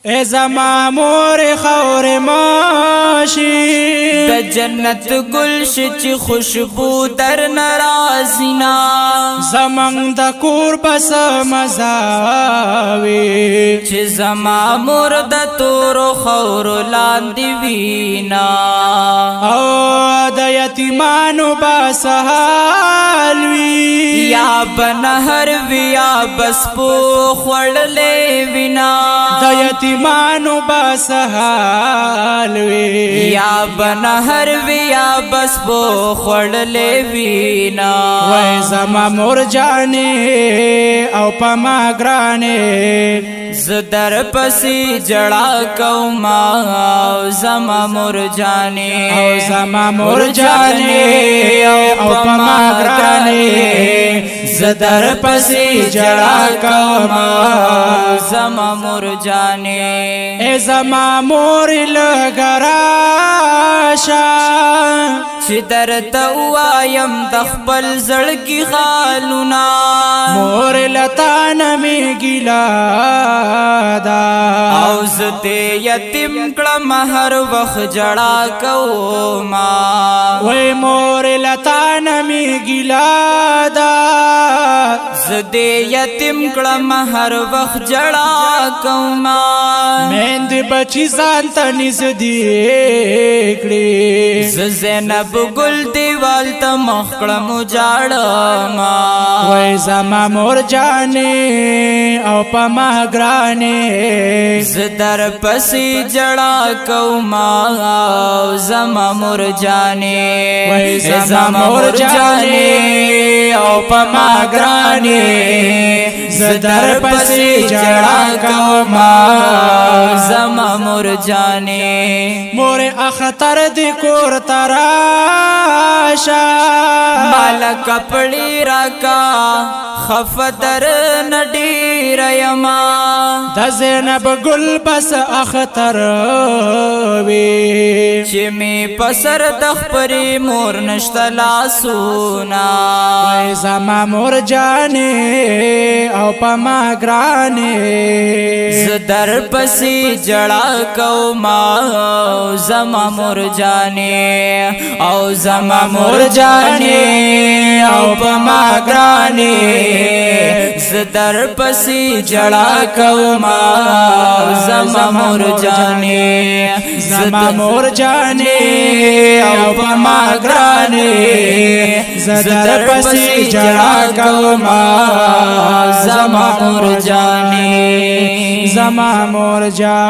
ای زما مور خور ماشي، د جنت ګل شي چې خوشبو در ناراضینا. زمنګ د کور بس مزاوي، چې زما مور د تور خور لاندې وینا. او د یتیمانو بس حال وی، یا بنهر ویا بس پو خړلې وینا. د یتیمانو بس حال وی، یا بنهر ویا بس پو خړلې وینا. وای زما مور جانې او پما ګرانې، زدر پسې جړا کوما زما مور جانې. او زما مور جانې او پما ګرانې، زدر پسې جړا کوما زما مور جانې. ای زما مور لګراشا، چې درته وایم د خپل زړګي خالونه. مور لتان می ګیلا دا، او زته یتیم کړم هر وخت جړا کوما. وای مور لتان می ګیلا دا، زده یتیم کړم هر وخت جړا کوما. مند بچی ځان ته نږدې کړې، ز زینب ګل دیوال ته مخ کړم جاړما. وای زما مور جانې او پما ګرانې، زدر پسې جړا کوما زما مور جانې. وای زما مور جانې او پما ګرانې، زدر پسې جړا کوما زما مور جانې. مور اختر دی کور تراشا، مال کپڑی راکا خفدر نډیر یما. د زینب ګل بس اختر وی، چې می پسر د خپری مور نشته لاسونا. وای زما مور جانې او پما ګرانې، زدر پسې جړا کوما زما مور جانې. او زما مور جانې او پما ګرانې، زدر پسې جړا کوما زما مور جانې. زما مور جانې او پما ګرانې، زدر پسې جړا کوما زما مور جانې. زما مور جانې.